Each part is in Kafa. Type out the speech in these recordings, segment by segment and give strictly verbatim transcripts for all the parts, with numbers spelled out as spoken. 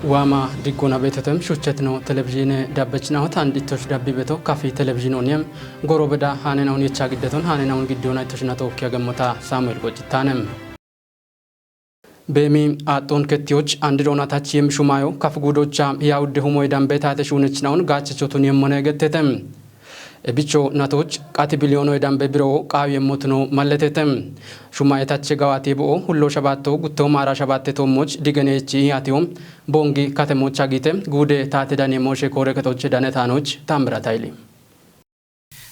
Waama diggona beetotem shuchchetino telebizhiine dabbechinahot and ittosh dabbi beto kafi telebizhiinoniem goro beda haanenahun yecha giddeton haanenahun giddiyoona ittoshina tookkiya gemmota Saamu'el Goccitaanem. Beemi aaxxoon kettiyoch andi doonatach yemmishu maayo kaf guudocha hiya udde humoye dambe taate shuunechinahun gaachechootun yemmone gettete. Ebicho natoch qati biliyoonoye dambe birowo qaawi yemmotuno malletete. Shumaayetache gawaati bo'o hullo shabaatto gutto maara shabaatte toommoch digeneechi hiyaatiyo boongi katemocha giite guude taate dani mooshe koore kexoche danetaanoch Taammirat Hayili.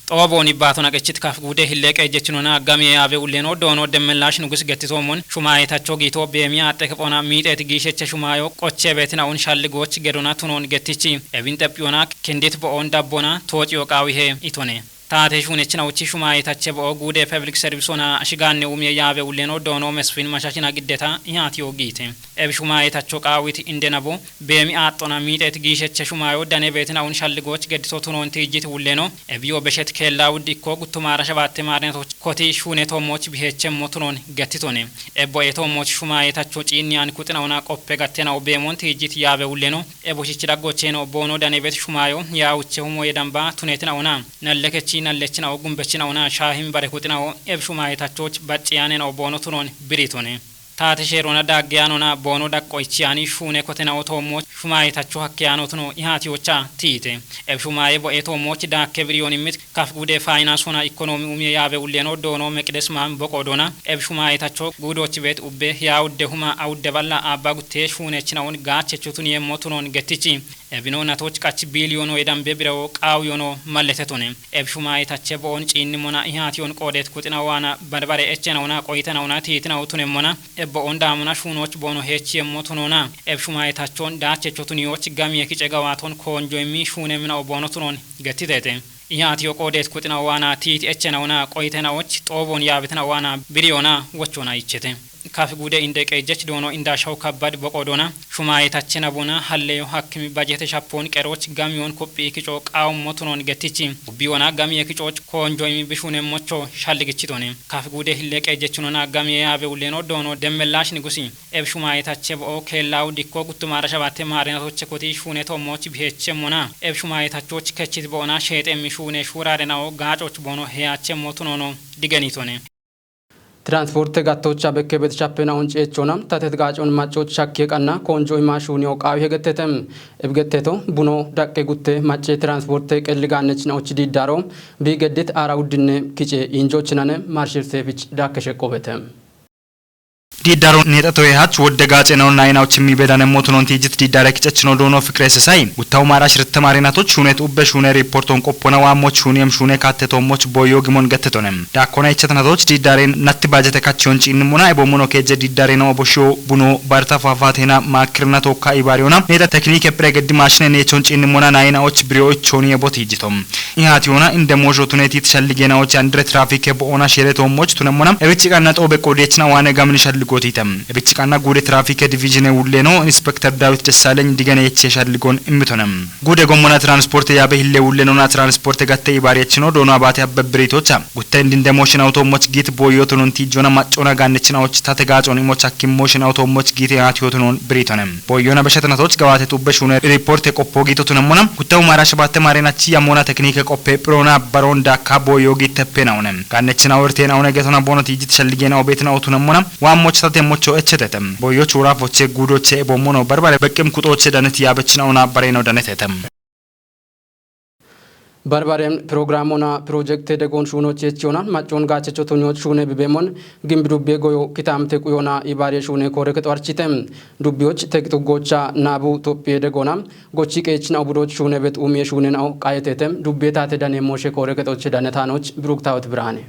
Xoobooni baatona qechit kaf guude hille qeejjechinona gamiye yaabe ulleno doono Demmellash Nugus gettitoommon shumaayetacho giito beemiya axxe kexoona miixeeti giisheche shumaayo qoche beetina'un shalligooch gedona tunoon gettichi ebin xephiyoona kindit bo'oon dabboona toociyo qaawihe itone. Taate shuunechina'uchi shumaayetache bo'o guude peblik servisona shigaanne umiye yaabe ulleno doono Mesfin mashashina giddeta ihaatiyo giite. Ebi shumaayetacho qaawit inde nabo beemi aaxxona miixeet giisheche shumaayo dane beetina'un shalligooch geddito tunoon tiijjit wulleno ebiyo beshet keella wuddi ikko guttumaara shabaatte maarinatoch koti shuune toommoch biheechemmo tunoon gettitone. Ebbo ee toommoch shumaayetacho ciinniyan kuxina'una qoppe gattena'o beemoon tiijjit yaabe wulleno ebo shichi daggocheno boono dane beet shumaayo yaawuche humoye damba tunetina'una nallekechi nallechina'o gumbechina'una shaahin bare kuxina'o eb shumaayetachoch bacciyaanena'o boono tunoon biritone. Taate sheerona daaggeyaanona boono daqqo ichiyaani shuune kotena'o toommoch shumaayetacho hakkeyaanotuno ihaatiyocha tiite. Eb shumaaye bo'e toommoch daakke biriyoonimmit kaf guude faayinaansona ikkonoomi umiye yaabe ulleno doono Meqides Maan boqo doona eb shumaayetacho guudochi beet ubbe hiya udde huma awudde balla aabba guttee shuunechina'un gaachechotun yemmo tunoon gettichi. Ebino natoch qach biiliyoono yedambe birewo qaawiyoono malletetone. Eb shumaayetache bo'oon ciinnimona ihaatiyoon qoodeet kuxina'o waana barbare echena'una qoyitena'una tiitina'o tunemmona eb bo'oon daamona shuunooch boono heechiyemmo tunoona eb shumaayetachoon daachecho tuniyoch gamiye kice gawaaton koonjoyimmi shuunemmina'o boono tunoon gettiteete. Ihaatiyo qoodeet kuxina'o waana tiiti echena'una qoyitena'och xooboon yaabitina'o waana biriyoona wochoona ichete. Kaf guude inde qeejjech doono indaashaw kabbad boqo doona shumaayetache nabona halleyo hakkimi bajete shappoon qerooch gamiyoon kophi kico qaawummo tunoon gettichi. Ubbiyoona gamiye kicoch koonjoyimi bishuunemmocho shalligichitone. Kaf guude hille qeejjechinona gamiye yaabe ulleno doono Demmellash Nigusi eb shumaayetache bo'o keellawu dikko guttumaara shabaatte maarinatoche koti shuune toommoch biheechemmona eb shumaayetachoch kechit bo'ona sheexemmi shuune shuuraarena'o gaacoch boono heyaachemmo tunoono digenitone. Tiranspoorte gattocha bekke betishappena'on ceechona tatet gaacon maccoch shakkiye qanna koonjo imaashuuniyo qaawi hegettete. Ebgetteto buno daqqe gutte macce tiranspoorte qelligaannechina'och diiddaaro biigeddit aara uddinne kice injoochinane Marshir Seefich dakke sheqqobete. Diiddaaro neexatoye hach wodde gaacena'on nayina'och immi bedanemmo tunoon tiijit diiddaare kicechino doono Fiqire Sesay guttawu maara shirtte maarinatoch shuunet ubbe shuune riipporton qoppona waammoch shuuniyem shuune kaatte toommoch booyyo gimon gettetone. Daakkona ichat natoch diiddaaren natti baajete kachiyon ciinnimona ebo mono keejje diiddaareno oboshiyo buno barta faafaatena maakkirna tookka ibaariyona neeta tekniike phire geddi maashine neechon ciinnimona nayinaoch biriyo ichooni ebo tiijito. Ihaatiyona inde moosho tuneetiit shalligenaoch andire tiraafike bo'ona sheere toommoch tunemmona ebichi qanna xoobe qoodiyechina waane gamni shalligotiite. Ebichi qanna guude tiraafike diviizhine wulleeno inspekter Daawit Dessaaleny digene yeche shalligon immitone. Guude gommona tiranspoorte yaabe hille wullenona tiranspoorte gatte ibaariyechino doono abaate abbe biriitocha. Gutte indinde mooshin awutoommoch giit booyyotonon tiijjona maccona gaannechinaoch tate gaacon imoch hakkim mooshin awutoommoch giite haatiyotonon biriitone. Booyyona beshatanatoch gawaate xubbe shuune riipporte qoppo giitotunemmona gutte umaara shabatte maarenachi yammona tekniike qoppe phirona baron daakka booyyo giitteppenaune. Gaannechinawo irteenaune getona boono tiijjit shalligeena obeetina otunemmona waammoch tate mocho echetete. Booyyoch wuraafoche guudoche eboommono barbare beqqim kuxooche danet yaabechinauna bareeno danetete. Barbaren pirogiraamona pirojekte degoon shuunoch yechiyonan maccon gaachecho tunyoch shuune bibeemon gimbi dubbiye goyo kitaamte quyona ibaariye shuune koore kexo archite. Dubbiyoch tekixuggocha naabu Tophiye degoona gochi qeechina obudoch shuune bet uumiye shuune nao qayetetem dubbiye taate dane mooshe koore kexoche danetaanoch Biruktaawot Birhaane.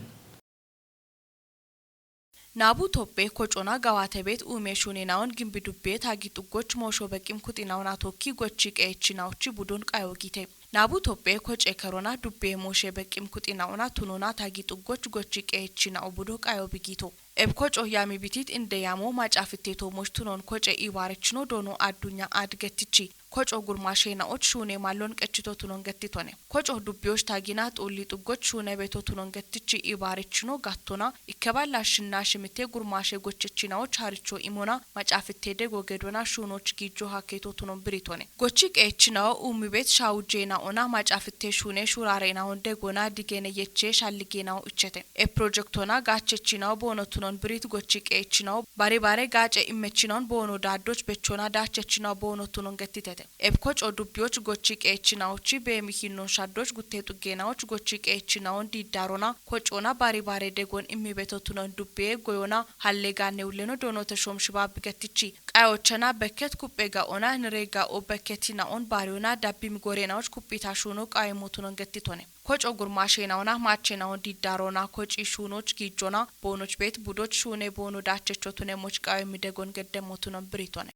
Naabu Tophphe kocona gawaate beet uume shuune naon gimbi dubbe taagi xuggoch moosho beqqim kuxi naona tokki gochi qeechi naochi budon qayo giite. Naabu Tophphe koce kerona dubbe mooshe beqqim kuxi naona tunona taagi xuggoch gochi qeechi nao budo qayo bigiito. Eb koco yaami bitit inde yaamo macafitte toomoch tunon koce iwaarechino doono addunya adgetichi. Koco gurmaashe naoch shuune mallon qechito tunon gettitone. Koco dubbiyoch taagina xuulli xuggoch shuune beeto tunon gettichi ibaarechino gattona ikkeballa shinna shimite gurmaashe gochechinaoch haricho imona macaafitte dego gedona shuunoch giijo hakketo tunon biritone. Gochi qeechinawo uumi beet shaawujjeenaona macaafitte shuune shuuraarenaon degona digene yeche shalligeenawo ichete. E projektona gaachechinawo boono tunon birit gochi qeechinawo bare bare gaace immechinaon boono daaddoch bechona daachechinawo boono tunon gettitete. Eb koco dubbiyoch gochi qeechinawochi beemi hinnon shaddoch gutte xuggeenawoch gochi qeechinawoon diiddaarona kocona bari bare degon immibeto tunon dubbiye goyona halle gaanne ulleno doonote shoom shibaab gettichi. Qayochana bekket kupphe ga'ona nire ga'o bekket hina'on bariyona dabbim goreenawoch kuppita shuuno qayemo tunon gettitone. Koco gurmaasheenawoona maacheenawoon diiddaarona koci shuunoch giijjona boonoch beet budoch shuune boono daachecho tunemoch qayemi degon geddemmo tunon biritone.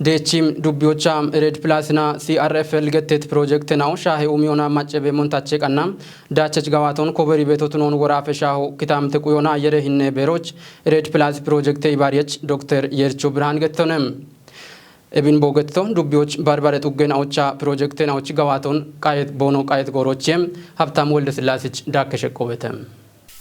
Deechim dubbiyocha Red Plus na C R F L gettet projekte nawo shaahe umiyona macce be montache qanna daachech gawaaton koberi beeto tunon woraafe shaaho kitamte quyona ayyere hinne beeroch Red Plus projekte ibaariyech Dokter Yercho Birhaan gettone. Ebin boogetto dubbiyoch barbare xugge naocha projekte naoch gawaaton qayet boono qayet gooroche Habtam Welde Sillaasich daakke sheqqobete.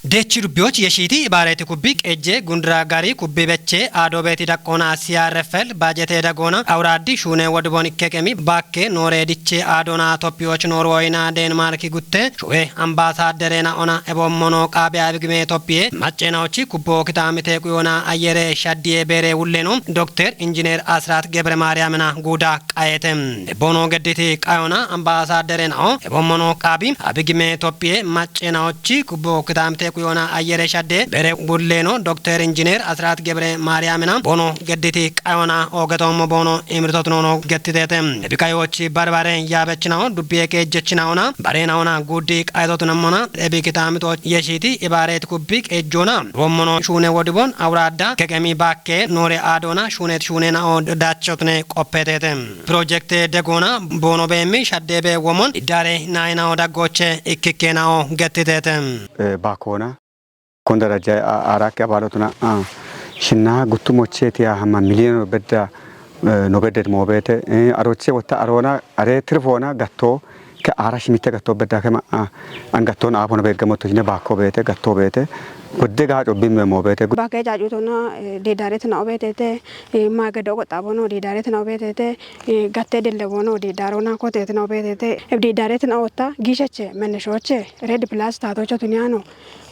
Dechi dubbiyoch yeshiti ibaareti kubbi qejje gundira gari kubbi beche aado beeti daqqoona C R F L baajete dagoona awuraaddi shuune wodibon ikke qemi baakke noore diche aadona Toppiyoch Norwoyina Denmarki gutte shuwe ambaasaadderena ona ebommono qaabe abigime Toppiye macceenawochi kubbo kitaamite quyona ayyere shaddiye beere wulleno Dokter Injineer Asiraat Gebre Maariyaamina guuda qayete. Ebbono gedditi qayona ambaasaadderenao ebommono qaabi abigime Toppiye macceenawochi kubbo kitaamite quyona ayyere shadde bere wulleno Dokter Injineer Asiraat Gebre Maariyaamina bono gedditi qayona oogetoommo boono imirtotunono gettiteete. Ebi kayochi barbare yaabechinawo dubbiye qeejjechinaona bareenaona guuddi qayetotunammona ebi kitaamito yeshiti ibaareet kubbi qeejjoona wommono shuune wodibon awuraadda keqemi baakke noore aadoona shuuneet shuuneenao daachotune qopheteete. Projekte degoona boono beemmi shaddeebe womon iddaare naayinao daggooche ikkikkeenao gettiteete. Eh, baakoona. Kon darajja a-, aaraakki abaalotuna, a, shinna guttu mochee tiya hamma miliyono bedda, eh, no bedde moobeete, eh, aroche wotta aroona, are tirfoona gatto, ke aara shimitte gatto bedda ke ma, a, an gattoon aafona beeggamotto shine baakko beete, gatto beete. Godde gaa cobbimme moobeete. Baake caacuutona, eh, diidaaretina obeeteete, eh, maagedo qoxaabono diidaaretina obeeteete, eh, gatte dellebono diidaarona koteetina obeeteete, eh, diidaaretina otta giisheche menneshooche Red Plus taatoocho tuniyaano,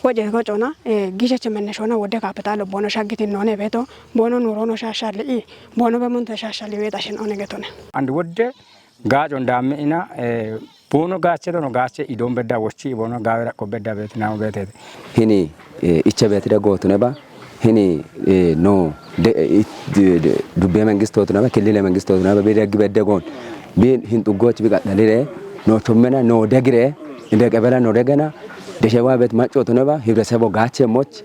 woce gocona, eh, giisheche menneshona wodde kaapitaalo boono shaggitinoone beeto, boono nuurono shaashali'i, boono bemunte shaashali weexa shin one getone. And wodde gaacon daammi'ina, eh, boono gaache dono gaache idoon bedda wochi boono gaawe raqqo bedda beetinaamo beeteete. Hini, eh, iche beetide gootune ba, hini, eh, no, de, eh, it-, de, de, dubbe mengistootu naba, killile mengistootu naba, bi deggi bedde goon. Bi hin xuggoch bi qaxxalire, no chommena, no degire, inde qebela no degena, deshewa bet maccotu naba, hibresebo gaache moch,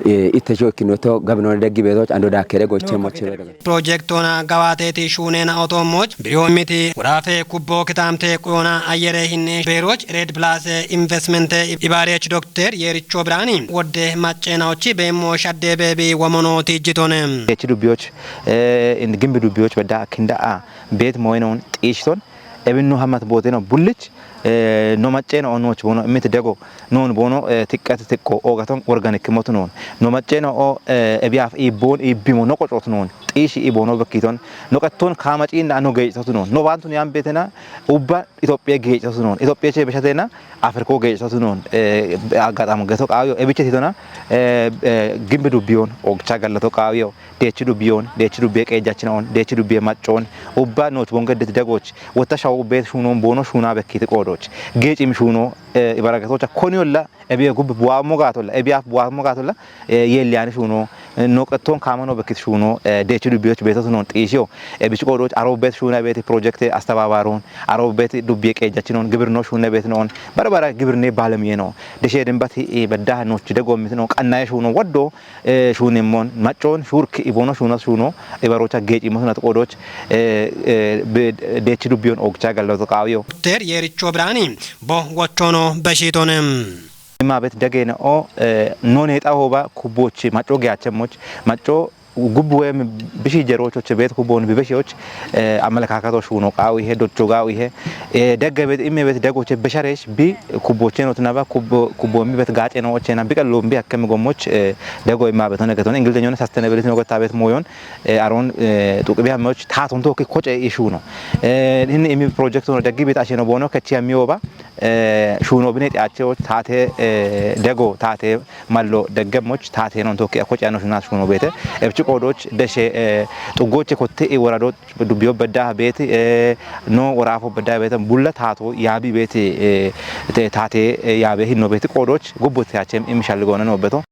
eh, itte shoykki no to gabinone deggi beetoch, ando daakkere goche moche bedde. Projektona gawaateeti shuuneena otoommoch, biriyoomiti, wuraafe kubbo kitaamte quyona ayyere hinne beeroch, Red Plus Investment Ibaarech Dokter Yeericho Biraani, wodde macceenawochi beemmo shadde beebi womono tiijjitone. Yeechi dubbiyoch, eh, in gimbi dubbiyoch bedda akkinda a, beet mooyenoon xiishton, ebinnu hammat booteno bullich, eh, no macceena o nooch boono immit dego noon boono, eh, tiqqat tiqqo oogaton organic mot noon. No macceena o, eh, ebiyaaf iibboon iibbimo no qocot noon. Xiishi i boono bekkiton. No qetton kaama ciinna no geecitotu noon. No baantun yaan beetena ubba Itophiya geecitotu noon. Itophiya chee beshatena Afriko geecitotu noon. Eh, agaxam geto qaawiyo ebiche titona, eh, eh, gimbi dubbiyoon ogcha gallato qaawiyo. Deechi dubbiyoon, deechi dubbiye qeejjachinaon, deechi dubbiye maccoon, ubba nooch bonge deti dagoch, wotta shawu beet shuunoon boono shuuna bekkiti qoodoch. Geecim shuuno, eh, ibaragatocha koniyolla, ebiye gubbi buwaammo gaatolla, ebiyaaf buwaammo gaatolla, eh, yeelliyani shuuno, eh, no qettoon kaama no bekkiti shuuno, eh, deechi dubbiyoch beetotu noon xiisiyo, eh, bichi qoodoch aro beet shuuna beeti projekte astababaaroon, aro beet dubbiye qeejjachinoon, gibirno shuuna beeti noon, bara bara gibirne baalemiye no. Deshe dinbati, eh, bedda nooch degoommiti no, qannaye shuuno waddo, eh, shuunimmon, maccoon, shuurki, iboono, shuunas, shuuno, ibarocha, geecimmot, nat, qoodoch, eh, eh, be-, deechi dubbiyon, ogcha, galloto, qaawiyo. Dokter Yeericho Biraani, bo, wochono, beshitonem. Ima bet dagena o, eh, no neexa hooba, kubbochi, macco, geyachemoch, macco, Gubbu wem bishi jeroch oche bet kubon bibeshiyoch, eh, amalakakato shuno qawi he, docho gawi he, eh, degge bet imme bet degoche besharesh bi kubocheno tunaba kubo, kubo mi bet gacheno ochena bika lombi akkem gomoch, eh, dego imma beton geton Ingilizenya sustainability no gota bet moyon, eh, aron, eh, tuqbi hamoch taton to ki koche ishuno. Eh, hin imi project no deggi bit asheno bono kechi amioba, eh, shuno bine tiache och tate, eh, dego tate mallo deggemoch tate non to ki koche ano shuna shuno bete. Ebchi qodoch deshe, eh, tugoche kotte i woradoch dubbiyo bedda beti, eh, no worafo bedda bete bulla tato yabi beti, eh, te tate, eh, yabe hinno beti qodoch gubbu tiache im shalgona no beto.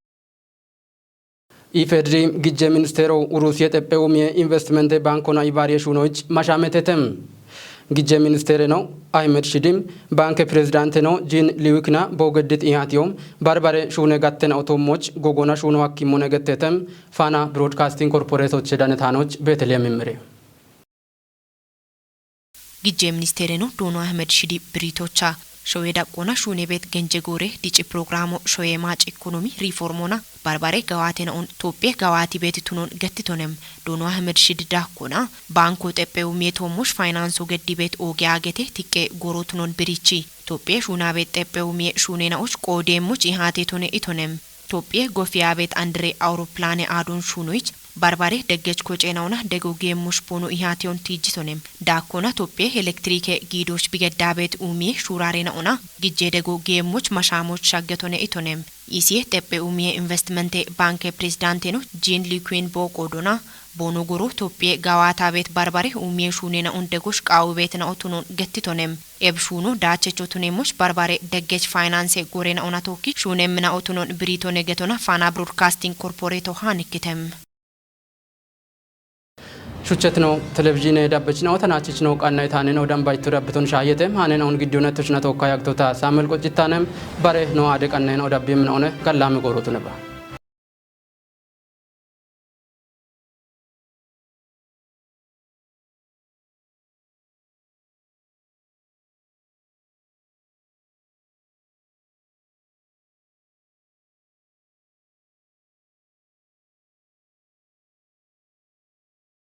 Ifedri gijje ministero Urusiye xeppe umiye investimente bankona ibaariye shunoich mashametetem. Gijje ministere no Ahmed Shidim, banke prezidante no Jin Liwikna bogeddit ihatiyom, barbare shune gattena otommoch gogona shuno hakkimmo negettetem, Fana Broadcasting Corporate oche danetanoch Beteliye mimire. Gijje ministere no Doono Ahmed Shidi biritocha showe daqqona shuune beet genje goore dici programo showe maac ekonomi riformona barbare gawaatena on Tophiye gawaati beeti tunon gattitonem. Doono Ahmed Shidi dakkona banko xeppe umiye toommosh faynanso geddi beet ooge agete tiqqe goro tunon birichi. Tophiye shuuna beet xeppe umiye shuunena och qoodeemmoch ihaate tone itonem. Tophiye gofiya beet andire awuroplane aadon shuunoich barbare deggech kocenauna dego geemmoch bono ihateyon tiijjitonem. Daakkona Tophiye elektirike giidoch bigedda beet uumiye shuurarena ona gijje dego geemmoch mashamoch shaggetone itonem. Isiye xeppe uumiye investimente banke prezidanteno Jin Liquin booqo dona bono goro Tophiye gawaata beet barbare uumiye shuunena on degoch qaawu beetena otunon gettitonem. Eb shuuno daachecho tunemmoch barbare deggech faynanse gorena ona tokki shuunemina otunon biritone getona Fana Broadcasting Corporate ohan ikkitem. Shuchetno televizhiine dabbechina otanachichno qanna itaaneno dambayto dabbiton shaayete haanena on giddiyonettochna tokka yagtota Samuel Qoccitanem bare no ade qanneno dabbimna one gallame goorotuneba.